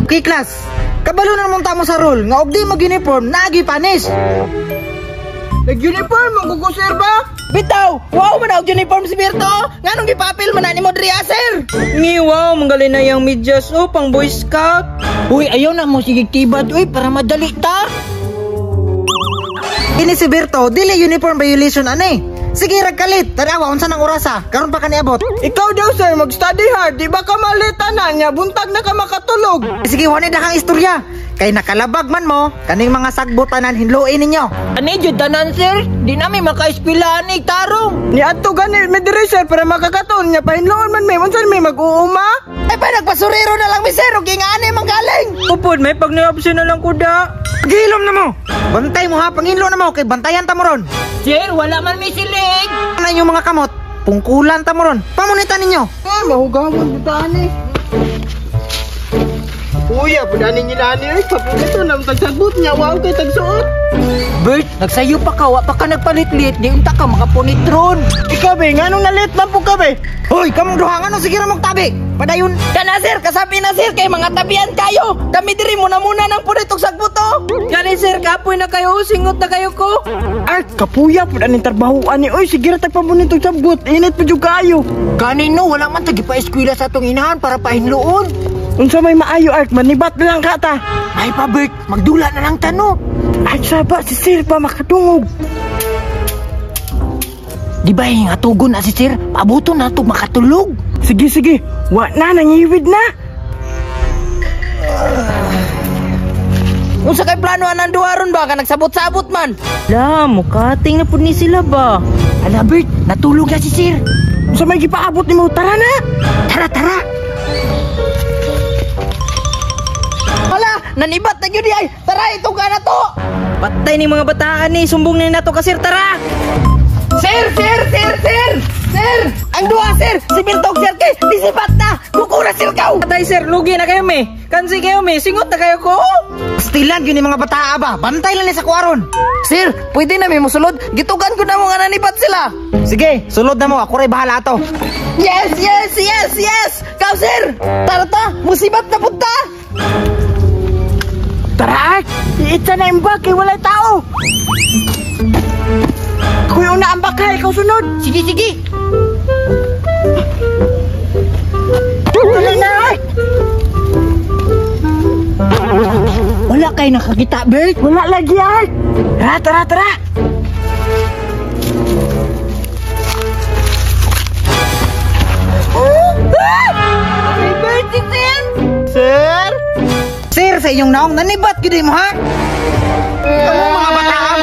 Okay, class. Kabalo na naman tamo sa rule nga og di mag-uniform naagi punish. Nag-uniform man ko, sir ba? Bitaw, wow man og uniform si Berto. Nganong gipapil man na nimo diri, ah, sir? Ngi wow, manggali na yang medyas oh, pang Boy Scout. Uy, ayaw na mo sige tibad uy para madali ta. Kini si Berto, dili uniform violation ani. Sige rag kalit, tanawa unsa nang orasa, karon pa kaniabot. Ikaw daw sir, mag-study hard, di ba ka malita na niya, buntag na ka makatulog. Sige, wani na kang istorya. Kay nakalabag man mo, kaning mga sagbotanan hinloin ninyo. Ani jud tanan sir, di nami makaeskwela ani tarong. Ni adto gani mi diri sir para makakaton niya pahinloon man may unsa may mag-uuma. Ay pa nagbasurero na lang mi sir, og ingani man galing. Upod may pag ni-absent na lang kuda. Gilom na mo. Bantay mo ha, panginlo na mo kay bantayan ta mo ron. Sir, wala man mi silig. Ano yung mga kamot? Pungkulan ta mo ron. Pamunitan ninyo. Eh, mahugawon buta ani. Kuya, pudani nila ani oy, kapugito na tagsagbot niya, wow kay tagsuot. Bert, nagsayo pa ka, wa pa ka nagpalitlit, di unta ka makapunitron. Ikaw be, nganong nalit man po ka be? Hoy, kamong duha ngano sige ra mong tabi. Padayon. Kana sir, kasabi na sir kay mga tabian kayo. Kami diri muna muna nang punit og sagbot oh. Kani sir, kapoy na kayo, singot na kayo ko. Art, kapuya pud aning trabaho ani oy, sige ra tagpamunit og sagbot, init pa jud kaayo. Kanino wala man tagi pa eskwela sa atong inahan para pahinloon. Unsa may maayo Art, manibat na lang ka ta. Ay pa Bert, magdula na lang tano. Ay saba si sir pa makadungog. Di ba nga tugon na si sir, pabuto na to makatulog. Sige sige, wa na nangiwid na. Unsa kay plano anang duha ron ba ka nagsabot-sabot man? La, mukating na pud ni sila ba? Ala Bert, natulog na si sir. Unsa may gipaabot nimo? Tara na. Tara tara. Hala, nanibat na gyud ay. Tara itong ka na to. Patay ni mga bataan ni, sumbong ni nato ka sir, tara. Sir, sir, sir, sir! Sir! Ang duha, sir! Si Bertog, sir, kay disipat na! Kuko na sir kaw! Patay sir, lugi na kayo me. Kansi kayo me, singot na kayo ko. Stilan yun yung mga bataa ba? Bantay lang ni sa kuwaron. Sir, pwede na may musulod. Gitugan ko na mo nga nanibat sila. Sige, sulod na mo. Ako rin bahala ato. Yes, yes, yes, yes! Kaw, sir! Tara ta! Musibat na punta! Tara Art, iitsa na yung bag kay walay tao. Kuya una ang baka, ikaw sunod. Sige, sige! Dali na Art. Wala kay nakakita, Bert. Wala lagi Art. Tara, tara, tara. Hey, Bert, si sir! Sir? Sir, sa inyong naong nanibat gyud mo ha? Kamu mga bataa